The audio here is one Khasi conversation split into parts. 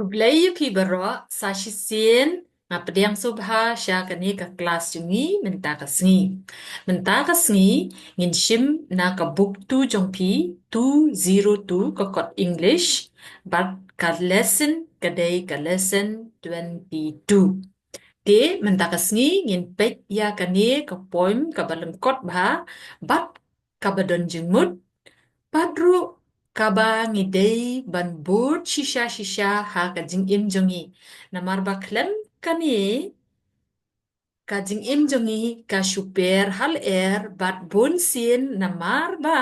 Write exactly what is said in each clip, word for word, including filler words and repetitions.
Khublei ïa phi baroh, sa shisien nga pdiang sngewbha sha kane ka klas jong ngi mynta ka sngi. Mynta ka sngi ngin shim na ka book two jong phi, two zero two, ka kot English, bad ka lesson ka dei ka lesson twenty-two. Te mynta ka sngi ngin peit ïa kane ka poem kaba lyngkot bha bad kaba don jingmut, bad ruh kaba ngi dei ban bud shisha shisha ha ka jingim jong ngi. Namar ba khlem kane ka jingim jong ngi ka shu per halor bad bun sien, namar ba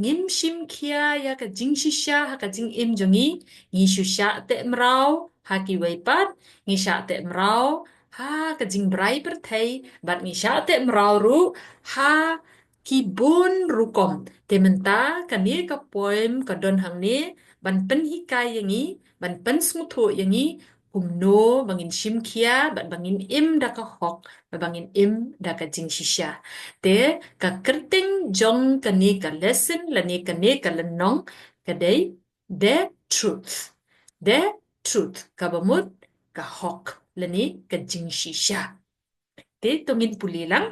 ngim shim khia ïa ka jingshisha ha ka jingim jong ngi. Ngi shu shah teh mraw ha kiwei pat, ngi shah teh mraw ha ka jingbrai pyrthei, bad ngi shah teh mraw ruh ha ki bun rukom. Te mynta kane ka poem ka don hangne ban pynhikai ïa ngi, ban pynsngewthuh ïa ngi kumno ba ngin shim khia bad ba ngin im da ka hok, ba ngin im da ka jingshisha. Te ka kyrteng jong kane ka lesson lane kane ka lynnong ka dei The Truth. The Truth, kaba mut ka hok lane ka jingshisha. Te to ngin pule lang.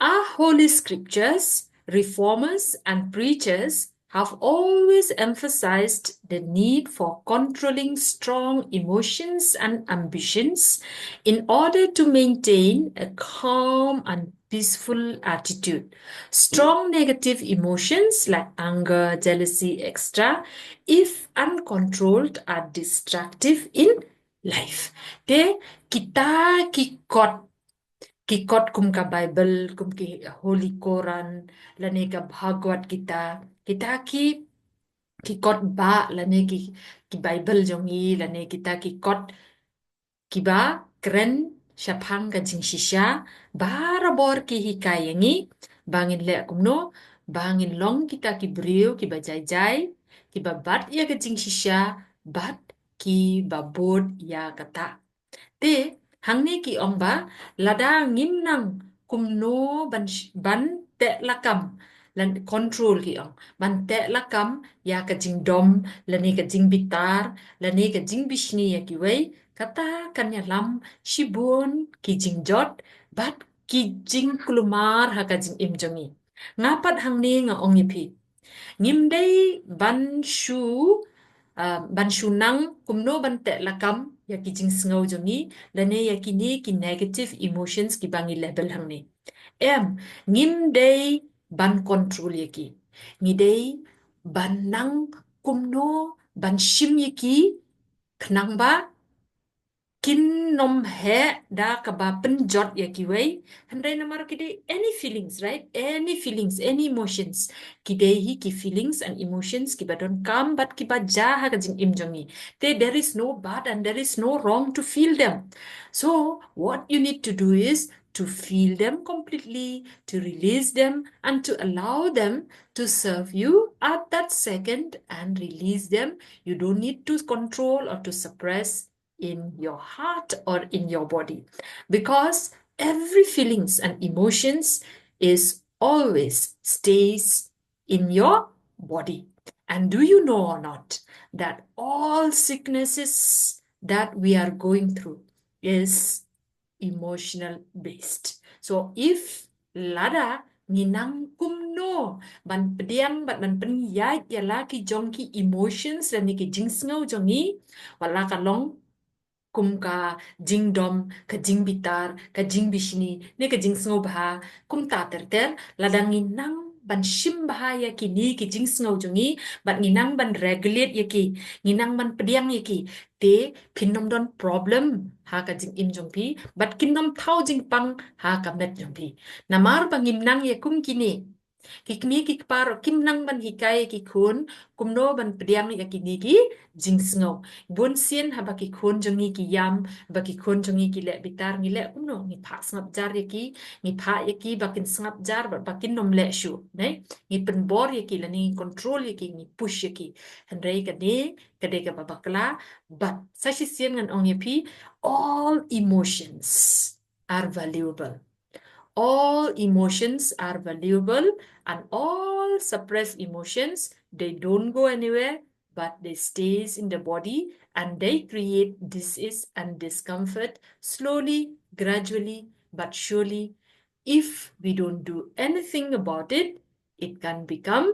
Our holy scriptures, reformers, and preachers have always emphasized the need for controlling strong emotions and ambitions in order to maintain a calm and peaceful attitude. Strong negative emotions like anger, jealousy, et cetera, if uncontrolled, are destructive in life. Te kita ki kot, ki kot kum ka Bible, kum ki Holy Quran, lane ka Bhagavad Gita, kita ki, ki kot ba, lane ki, ki Bible jong ngi, lane kita ki kot kiba kren shaphang ka jingshisha, barabor ki hikai ïa ngi ba ngin leh kumno, ba ngin long kita ki briew kiba jai jai, kiba bat ïa ka jingshisha, bad kiba bud ïa kata. Te hangne ki ong ba lada ngim nang kumno ban sh-, ban teh lakam, lane control, ki ong, ban teh lakam ïa ka jingdom, lane ka jingbitar, lane ka jingbishni ïa kiwei, kata kan ïalam shibun ki jingjot bad ki jingkulmar ha ka jingim jong ngi. Nga pat hangne nga ong ïa phi, ngim dei ban shu, ah, ban shu nang kumno ban teh lakam ïa ki jingsngew jong ngi, lane ïa kine ki negative emotions kiba ngi label hangne. Em, ngim dei ban control ïa ki. Ngi dei ban nang kumno ban shim ïa ki, khnang ba kin nym heh da kaba pynjot ïa kiwei. Hynrei namar ki dei any feelings, right? Any feelings, any emotions. Ki dei hi ki feelings and emotions kiba donkam bad kiba jia ha ka jingim jong ngi. Te there is no bad and there is no wrong to feel them. So what you need to do is to feel them completely, to release them, and to allow them to serve you at that second and release them. You don't need to control or to suppress in your heart or in your body, because every feelings and emotions is always stays in your body. And do you know or not that all sicknesses that we are going through is emotional based? So if lada ngi nang kumno ban pdiang bad ban pynïaid ïa la ki jong ki emotions lane ki jingsngew jong ngi, wat la ka long kum ka jingdom, ka jingbitar, ka jingbishni, ne ka jingsngewbha, kumta ter ter, lada ngi nang ban shim bha ïa kine ki jingsngew jong ngi, bad ngi nang ban regulate ïa ki, ngi nang ban pdiang ïa ki, te phin nym don problem ha ka jingim jong phi, bad kin nym thaw jingpang ha ka met jong phi. Namar ba ngim nang ïa kum kine, ki kmie ki kpa ruh kim nang ban hikai ïa ki khun kumno ban pdiang ïa kine ki jingsngew. Bun sien haba ki khun jong ngi ki ïam, ba ki khun jong ngi ki leh bitar, ngi leh kumno? Ngi phah sngap jar ïa ki, ngi phah ïa ki ba kin sngap jar bad ba kin nym leh shuh, ne? Ngi pynbor ïa ki lane ngi control ïa ki, ngi push ïa ki. Hynrei kane ka dei kaba bakla, bad sa shisien ngan ong ïa phi, all emotions are valuable. All emotions are valuable, and all suppressed emotions, they don't go anywhere, but they stays in the body and they create disease and discomfort slowly, gradually, but surely. If we don't do anything about it, it can become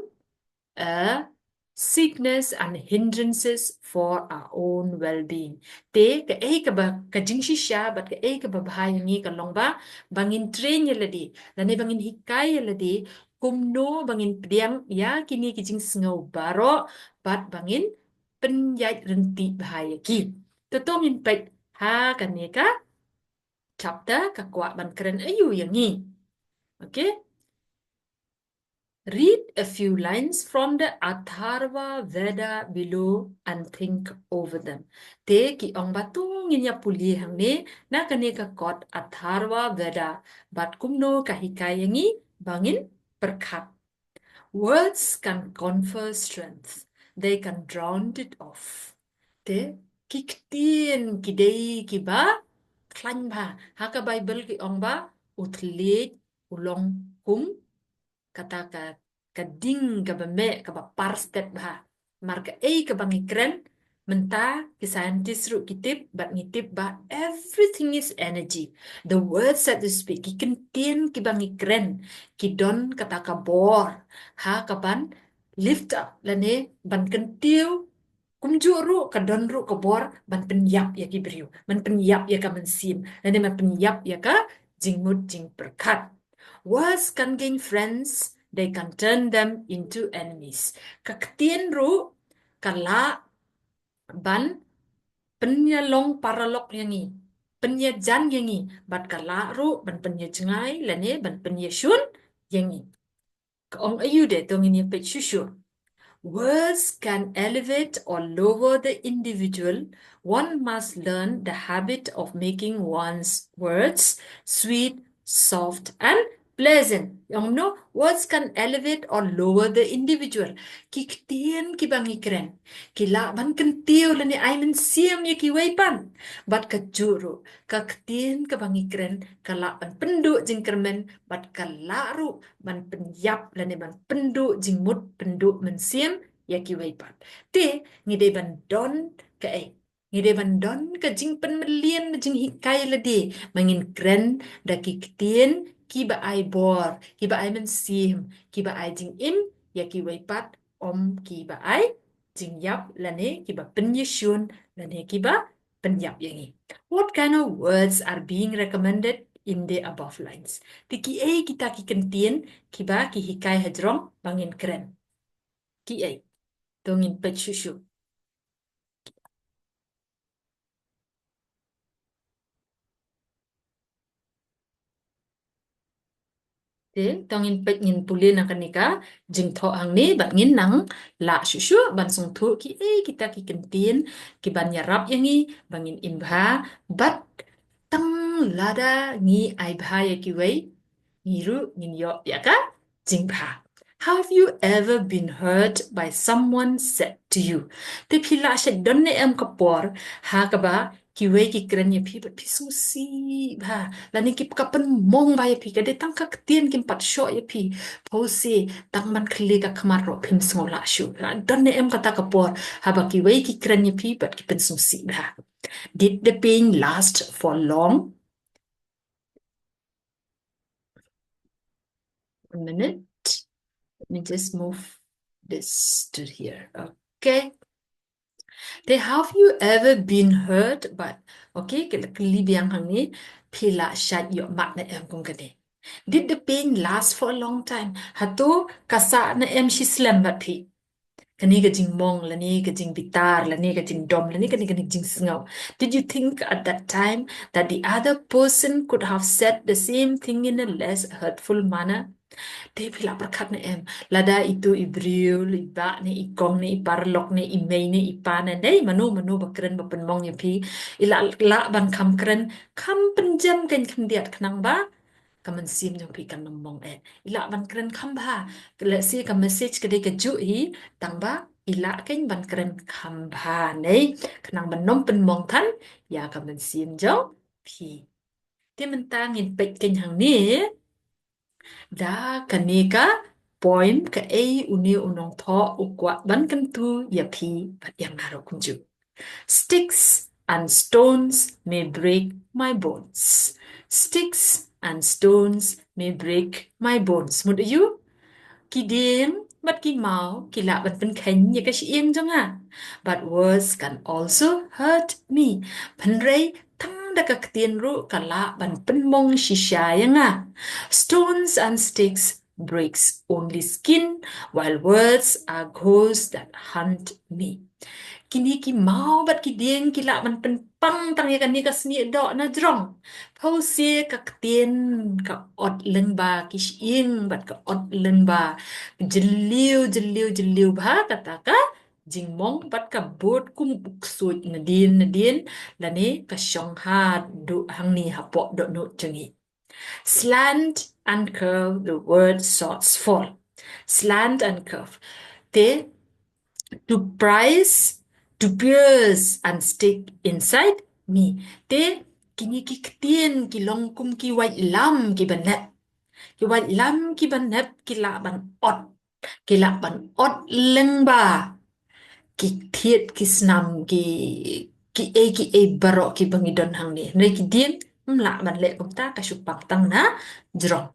a sickness and hindrances for our own well-being. Te kaei kaba ka jingshisha bad kaei kaba bha ïa ngi ka long ba, ba ngin train ïa lade, lane ba ngin hikai ïa lade kumno ba ngin pdiang ïa kine ki jingsngew baroh bad ba ngin pynïaid rynti bha ïa ki. Te to ngin peit ha kane ka chapter, ka kwah ban kren aïu ïa ngi. Okay? Read a few lines from the Atharva Veda below and think over them. Te ki ong ba to ngin ïa pule hangne na kane ka kot Atharva Veda bad kumno ka hikai ïa ngi ba ngin pyrkhat. Words can confer strength. They can drown it off. Te ki ktien ki dei kiba khlaiñ bha. Ha ka Baibl ki ong ba u thylliej u long kum kata ka, ka ding kaba meh kaba par stet bha. Namar kaei kaba ngi kren, mynta ki scientist ruh ki tip, bad ngi tip ba everything is energy. The words that we speak, ki ktien kiba ngi kren, ki don kata ka bor ha ka ban lift up, lane ban kyntiew, kumjuh ruh ka don ruh ka bor ban pynïap ïa ki briew, ban pynïap ïa ka mynsiem, lane ban pynïap ïa ka jingmut jingpyrkhat. Words can gain friends, they can turn them into enemies. Ka ktien ruh ka lah ban pynïalong paralok ïa ngi, pynïajan ïa ngi, bad ka lah ruh ban pynïajngai lane ban pynïashun ïa ngi. Ka ong aïu de, to ngin ïa peit shuh shuh. Words can elevate or lower the individual. One must learn the habit of making one's words sweet, soft and pleasant. Ong no, words can elevate or lower the individual. Ki ktien kiba ngi kren, ki lah ban kyntiew lane ai mynsiem ïa kiwei pat. Bad kajuh ruh, ka ktien kaba ngi kren ka lah ban pynduh jingkyrmen, bad ka lah ruh ban pynïap lane ban pynduh jingmut, pynduh mynsiem ïa kiwei pat. Te ngi dei ban don kaei? Ngi dei ban don ka jingpynmlien, jinghikai lade, ba ngin kren da ki ktien kiba ai bor, kiba ai mynsiem, kiba ai jingim ïa kiwei pat, ym kiba ai jingïap lane kiba pynïashun lane kiba pynïap ïa ngi. What kind of words are being recommended in the above lines? Te kiei kita ki ktien kiba ki hikai hajrong ba ngin kren? Kiei? To ngin peit shuh shuh. Te to ngin peit, ngin pule na kane ka jingthoh hangne bad ngin nang lah shuh shuh ban sngewthuh kiei kita ki ktien kiban ïarap ïa ngi ba ngin im bha, bad tang lada ngi ai bha ïa kiwei, ngi ruh ngin ïoh ïa ka jingbha. Have you ever been hurt by someone said to you? Te phi la shet don ne em ka por ha kaba kiwei ki kren ïa phi bad phi sngewsih bha, lane ki ka pynmong bha ïa phi, ka dei tang ka ktien, kim pat shoh ïa phi. Pause, tang ban khlieh ka khmat ruh phim sngew lah shuh. La don ne em kata ka por haba kiwei ki kren ïa phi bad ki pynsngewsih bha? Did the pain last for long? A minute. Let me just move this to here. Okay. Te, have you ever been hurt by, okay, ka la kylli biang hangne, phi la shait ïohmad ne em kum kane? Did the pain last for a long time? Hato ka sah ne em shi slem bad phi? Kane ka jingmong, lane ka jingbitar, lane ka jingdom, lane kane, kane ka jingsngew. Did you think at that time that the other person could have said the same thing in a less hurtful manner? Te phi la pyrkhat ne em, lada itu i briew, i bah ne, i kong ne, i paralok ne, i mei ne, i pa ne, dei mano mano ba kren ba pynmong ïa phi, i la lah ban kham kren kham pynjem keiñ khyndiat khnang ba ka mynsiem jong phi kan ym mong eh. I lah ban kren kham bha. Let's say ka message ka dei kajuh hi, tang ba i lah keiñ ban kren kham bha ne, khnang ban ym pynmong than ïa ka mynsiem jong phi. Te mynta ngin peit keiñ hangne da kane ka poem, kaei une u nongthoh u kwah ban kyntu ïa phi bad ïa nga ruh kumjuh. Sticks and stones may break my bones. Sticks and stones may break my bones. Mut aïu? Ki dieng bad ki maw ki lah ban pynkheiñ ïa ka shyieng jong nga. But words can also hurt me. Hynrei tang da ka ktien ruh ka lah ban pynmong shisha ïa nga. Stones and sticks breaks only skin, while words are ghosts that haunt me. Kine ki maw bad ki dieng ki lah ban pynpang tang ïa kane ka snieh doh na jrong. Pause, ka ktien ka ot lyngba ki shyieng bad ka ot lyngba jylliew jylliew jylliew bha kata ka jingmong bad ka bud kum u ksuid nadien nadien lane ka shong haduh hangne hapoh dohnud jong ngi. Slant and curve the word swords fall. Slant and curve. Te, to price, to pierce and stick inside me. Te, kine ki ktien ki long kum ki waitlam kiba nep. Ki waitlam kiba nep ki lah ban ot. Ki lah ban ot lyngba ki thied ki snam ki, kiei kiei baroh kiba ngi don hangne. Hynrei ki dieng ym lah ban leh kumta, ka shu pang tang na jrong.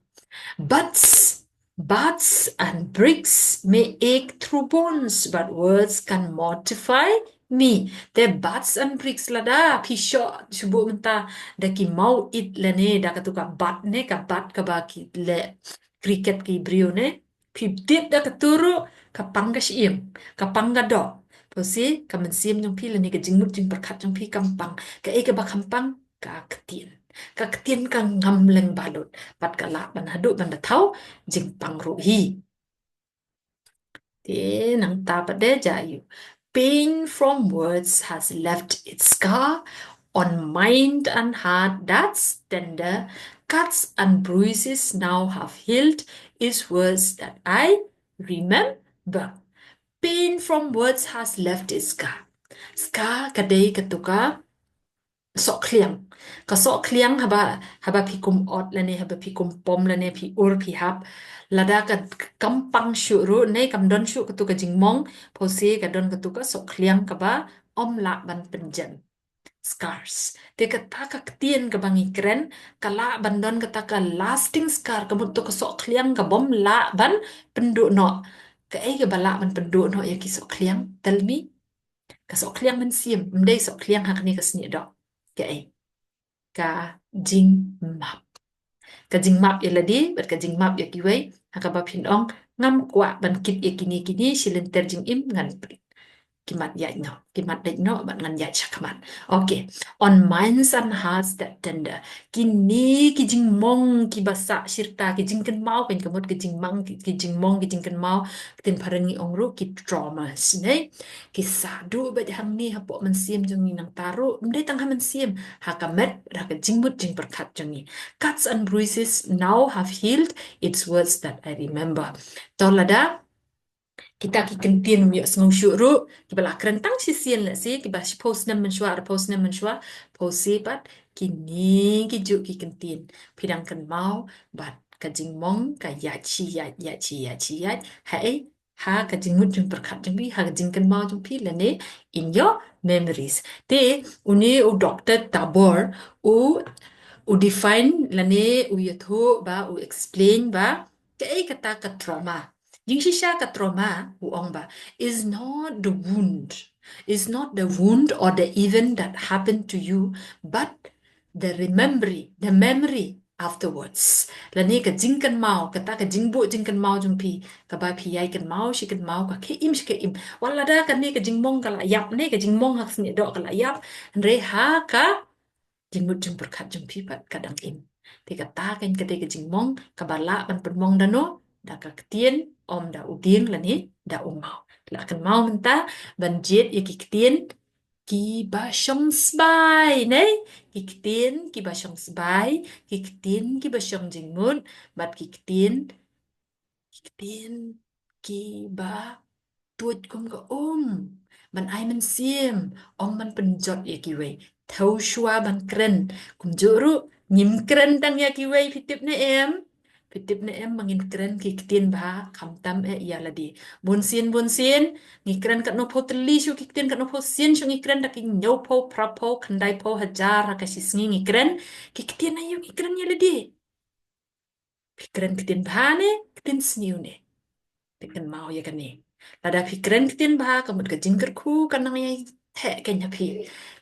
Bats, bats and bricks may ache through bones, but words can mortify me. Te bats and bricks, lada phi shoh shu buh mynta da ki maw it lane da katu ka bat ne, ka bat kaba ki leh cricket ki briew ne. Phi bit da katu ruh ka pang ka shyieng, ka pang ka doh. Pause, ka mynsiem jong phi lane ka jingmut jingpyrkhat jong phi kam pang. Kaei kaba kham pang? Ka ktien. Ka ktien ka ngam lyngba lut bad ka lah ban haduh ban da thaw jingpang ruh hi. Te nangta pat de, jia ïa u. Pain from words has left its scar on mind and heart that's tender. Cuts and bruises now have healed, it's words that I remember. Pain from words has left its scar. Scar ka dei katu ka sohkhliang. Ka sohkhliang haba, haba phi kum ot lane haba phi kum pom lane phi ur phi hap. Lada ka kam pang shuh ruh ne kam don shuh katu ka jingmong, pause, ka don katu ka sohkhliang kaba ym lah ban pynjem. Scars. Te kata ka ktien kaba ngi kren ka lah ban don kata ka lasting scar, ka mut tu ka sohkhliang ka bym lah ban pynduh noh. Kaei kaba lah ban pynduh noh ïa ki sohkhliang? Tell me. Ka sohkhliang mynsiem, ym dei sohkhliang ha kane ka snieh doh. Kaei? Ka jingmap. Ka jingmap ïa lade bad ka jingmap ïa kiwei, ha kaba phin ong, ngam kwah ban kit ïa kine kine, shi lynter jingim ngan pyndonkam. Ki mat ïaid noh, ki mat dei noh bad ngan ïaid shakhmat. Okay. On minds and hearts that tender. Kine ki jingmong kiba sah shirta, ki jingkynmaw, kan ka mut ki jingmong, ki, ki jingmong, ki jingkynmaw, ktien phareng ngi ong ruh ki traumas ne. Ki sah duh beit hangne hapoh mynsiem jong ngi nangta ruh, ym dei tang ha mynsiem, ha ka met, ha ka jingmut jingpyrkhat jong ngi. Cuts and bruises now have healed, it's words that I remember. To lada kita ki kyntien ym ïohsngew shuh ruh, kiba la kren tang shisien lehse, kiba shiphew snem mynshuwa, arphew snem mynshuwa, pause pat, kine ki juh ki kyntien phi dang kynmaw bad ka jingmong ka ïaid shi ïaid, ïaid shi ïaid, shi ïaid. Haei? Ha ka jingmut jingpyrkhat jong phi, ha ka jingkynmaw jong phi lane in your memories. Te une u Doctor Tabor u, u define lane u ïathuh ba, u explain ba kaei kata ka trauma. Jingshisha ka trauma, u ong ba, is not the wound, is not the wound or the event that happened to you, but the memory, the memory afterwards. Lane ka jingkynmaw, kata ka jingbuh jingkynmaw jong phi, kaba phi ïai kynmaw shi kynmaw, ka khie im shi khie im. Wat lada kane ka jingmong ka la ïap ne, ka jingmong ha ka snieh doh ka la ïap, hynrei ha ka jingmut jingpyrkhat jong phi pat ka dang im. Te kata kan ka dei ka jingmong kaba lah ban pynmong da no, da ka ktien, ym da u dieng lane da u maw. La kynmaw mynta ban jied ïa ki ktien kiba shong sbai ne, ki ktien kiba shong sbai, ki ktien kiba shong jingmut, bad ki ktien, ki ktien kiba tuid kum ka um, ban ai mynsiem, ym ban pynjot ïa kiwei. Thew shuwa ban kren, kumjuh ruh ngim kren tang ïa kiwei, phi tip ne em? Phi tip ne em ba ngin kren ki ktien bha khamtam eh ïa lade. Bun sien bun sien ngi kren katno phew tylli shuh, ki ktien katno phew sien shuh ngi kren, da ki hynñiew phew, phra phew, khyndai phew, hajar ha ka shi sngi ngi kren. Ki ktien aïu ngi kren ïa lade? Phi kren ktien bha ne ktien sniew ne? Phi kynmaw ïa kane. Lada phi kren ktien bha, ka mut ka jingkyrkhu ka nang ïai theh keiñ ha phi.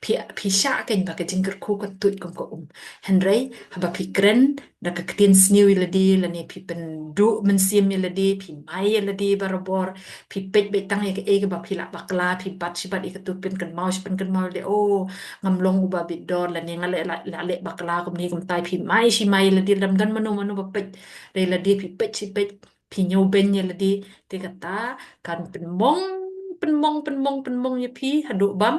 Phi, phi shah keiñ ba ka jingkyrkhu kan tuid kum ka um. Hynrei haba phi kren da ka ktien sniew ïa lade, lane phi pynduh mynsiem ïa lade, phi mai ïa lade barabor, phi peit beit tang ïa kaei kaba phi lah bakla, phi bat shi bat ïa katu, pynkynmaw shi pynkynmaw ïa lade, oh, ngam long uba bit dor, lane nga leh, la, la leh bakla kumne kumtai, phi mai shi mai ïa lade, lada ym don mano mano ba peit da ïa lade, phi peit shi peit, phi ñiewbeiñ ïa lade, te kata kan pynmong, pynmong, pynmong, pynmong ïa phi haduh bym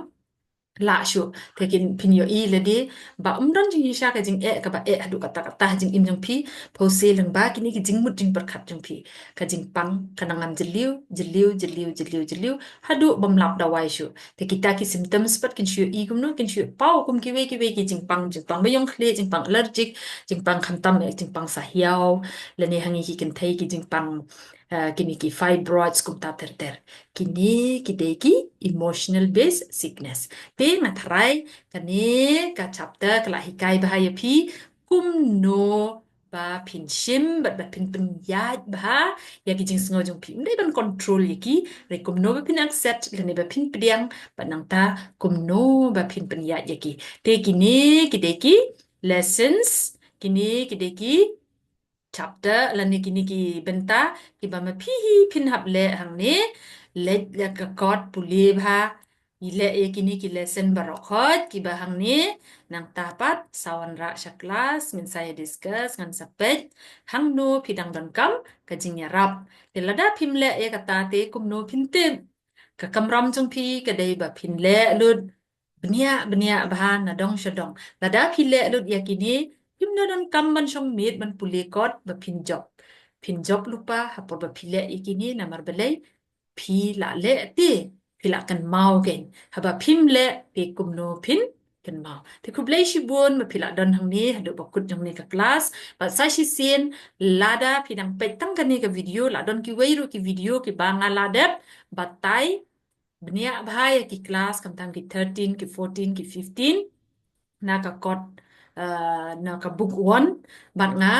lah shuh. Te kin, phin ïohi lade ba ym don jingshisha ka jingeh kaba eh haduh katta katta ha jingim jong phi. Phew sien lyngba kine ki jingmut jingpyrkhat jong phi, ka jingpang ka nang ngan jylliew, jylliew, jylliew, jylliew, jylliew haduh bym lap dawai shuh. Te kita ki symptoms pat kin shu ïohi kumno? Kin shu paw kum kiwei kiwei ki jingpang, jingpang ba ïong khlieh, jingpang allergic, jingpang khamtam eh, jingpang sahiaw, lane ha ngi ki kynthei ki jingpang, eh, kine ki fibroids, kumta ter ter. Kine ki dei ki emotional based sickness. Te nga tharai kane ka chapter ka la hikai bha ïa phi kumno ba phin shim bad ba phin pynïaid bha ïa ki jingsngew jong phi. Ym dei ban control ïa ki, hynrei kumno ba phin accept lane ba phin pdiang, bad nangta kumno ba phin pynïaid ïa ki. Te kine ki dei ki lessons, kine ki dei ki chapter lane kine ki bynta kiba ma phi hi phin hap leh hangne. Leit ïa ka kot, pule bha, ïaleh ïa kine ki lesson baroh khoit kiba hangne. Nangta pat sa wanrah sha klas, ngin sa ïa discuss, ngan sa peit hangno phi dang donkam ka jingïarap. Te lada phim leh ïa kata te kumno phin tip? Ka kamram jong phi ka dei ba phin leh lut bniah bniah bha na dong sha dong. Lada phi leh lut ïa kine, phim donkam ban shong miet ban pule kot ba phin jop. Phin jop lypa ha por ba phi leh ïa kine, namar balei? Phi la leh te phi la kynmaw keiñ. Haba phim leh te kumno phin kynmaw? Te khublei shibun ba phi la don hangne haduh ba kut jong kane ka klas. Bad sa shisien lada phi dang peit tang kane ka video, la don kiwei ruh ki video kiba nga la dep batai bniah bha ïa ki klas, khamtam ki thirteen, ki fourteen, ki fifteen, na ka kot, eh, na ka book one, bad nga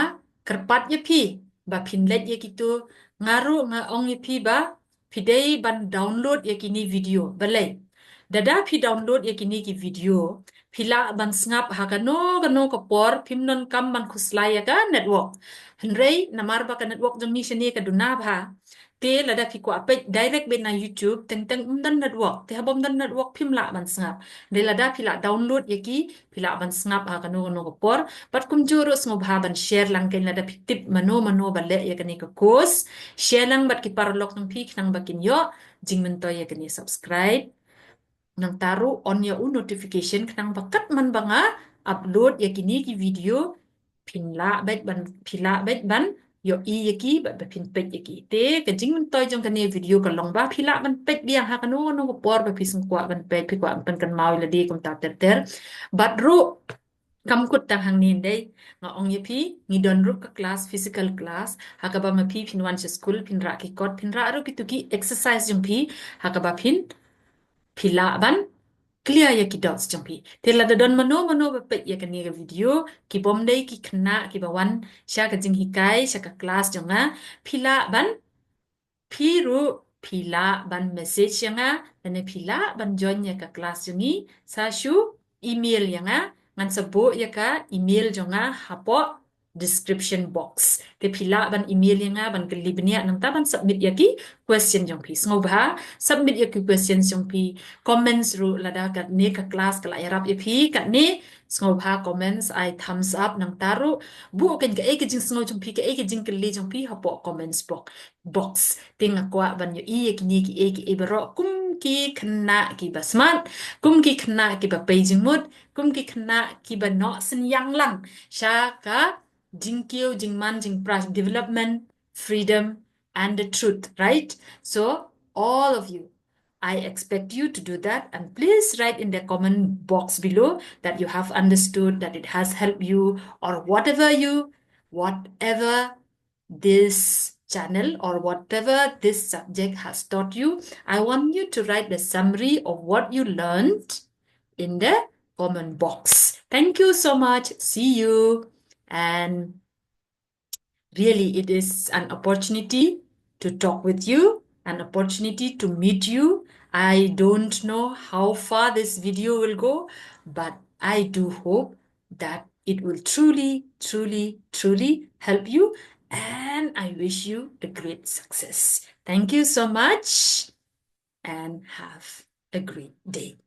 kyrpad ïa phi ba phin leit ïa kitu. Nga ruh nga ong ïa phi ba phi dei ban download ïa kine video. Balei? Lada phi download ïa kine ki video, phi lah ban sngap ha kano kano ka por, phim donkam ban khuslai ïa ka network. Hynrei namar ba ka network jong ngi shane ka duna bha, te lada phi kwah peit direct beit na YouTube, teng teng ym don network. Te haba ym don network phim lah ban sngap. Te lada phi lah download ïa ki, phi lah ban sngap ha kano kano ka por. Bad kumjuh ruh sngewbha ban share lang keiñ lada phi tip mano mano ba leh ïa kane ka course. Share lang bad ki paralok jong phi khnang ba kin ïoh jingmyntoi ïa kane, subscribe. Nangta ruh on ïa u notification khnang ba katba man ba nga upload ïa kine ki video, phin lah beit ban, phi lah beit ban ïohi ïa ki bad ba phin peit ïa ki. Te ka jingmyntoi jong kane video ka long ba phi lah ban peit biang ha kano kano ka por ba phi sngew kwah ban peit, phi kwah ban pynkynmaw ïa lade, kumta ter ter. Bad ruh kam kut tang hangne, dei nga ong ïa phi, ngi don ruh ka class, physical class, ha kaba ma phi phin wan sha skul, phin rah ki kot, phin rah ruh kitu ki exercise jong phi, ha kaba phin, phi lah ban clear ïa ki doubts jong phi. Te lada don mano mano ba peit ïa kane ka video, ki bym dei ki khynnah kiba wan sha ka jinghikai, sha ka class jong nga, phi lah ban, phi ruh phi lah ban message ïa nga, lane phi lah ban join ïa ka class jong ngi sa shu email ïa nga, ngan sa buh ïa ka email jong nga hapoh description box. Te phi lah ban email ïa nga ban kylli bniah, nangta ban submit ïa ki question jong phi. Sngewbha submit ïa ki question jong phi. Comments ruh, lada kane ka class ka la ïarap ïa phi katne, sngewbha comments, ai thumbs up, nangta ruh buh keiñ kaei ka jingsngew jong phi, kaei ka jingkylli jong phi hapoh comments box. Box. Te nga kwah ban ïohi ïa kine kiei kiei baroh, kum ki khynnah kiba smart, kum ki khynnah kiba pei jingmut, kum ki khynnah kiba noh synñiang lang sha ka jingkiew, jingman, jingpra, development, freedom, and the truth, right? So, all of you, I expect you to do that, and please write in the comment box below that you have understood, that it has helped you, or whatever you, whatever this channel or whatever this subject has taught you, I want you to write the summary of what you learned in the comment box. Thank you so much. See you. And really, it is an opportunity to talk with you, an opportunity to meet you. I don't know how far this video will go, but I do hope that it will truly, truly, truly help you. And I wish you a great success. Thank you so much and have a great day.